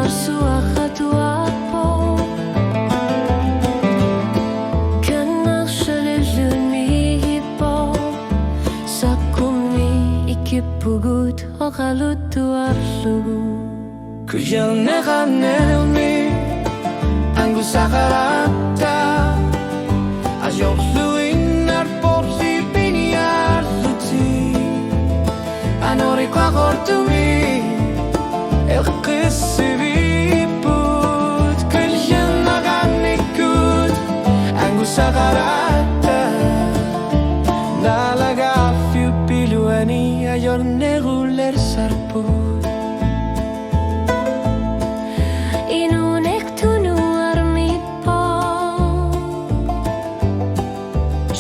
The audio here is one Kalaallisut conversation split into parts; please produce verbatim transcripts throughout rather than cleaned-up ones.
Suaqatuarpoq. Kannersalilluni ippoq. Sakkummi ikippugut oqaluttuarlugu. Kusanneqarnermi angusaqaratta. Ajorluinnarporli piniarlutik. Anori qaqortumi eqqissivipput. Kusanneqarnikkut angusaqaratta. Naalagaaffiup iluani ajornerulersarput. Inuuneq tunuarmippoq.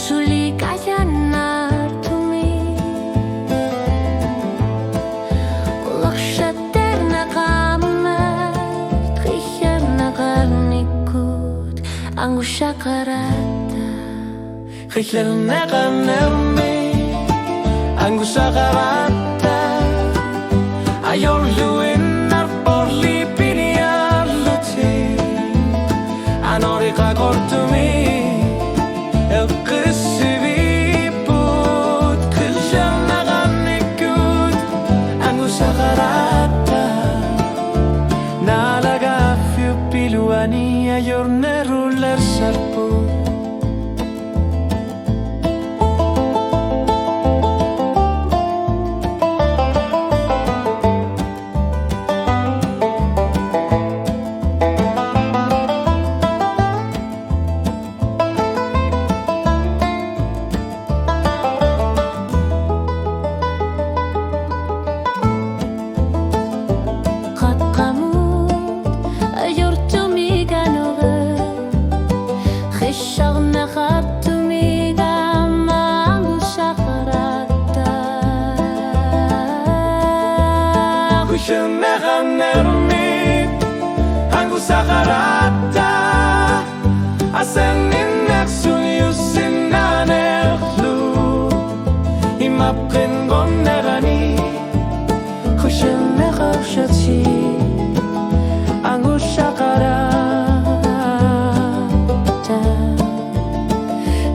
Suli qajannartumik. Ullorsaterneqarmat qillerneqarnikkut angusaqaratta. Qillerneqarnermi angusaqaratta. Ajorluinnarporli piniarlutik. Anori qaqortumi eqqissivipput. Qillerneqarnikkut angusaqaratta. Naalagaaffiup iluani ajornerulersarput. Qaqqamut ajortumik anori qisarneqartumik aamma angusaqaratta. Kusanneqarnermi angusaqaratta. Asanninneq sunniussinnaanerlu imaappoq qinngunnerani. Kusanneqarussatik angusaqaratta.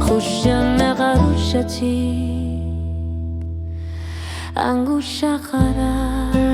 Kusanneqarussatik angusaqaratta.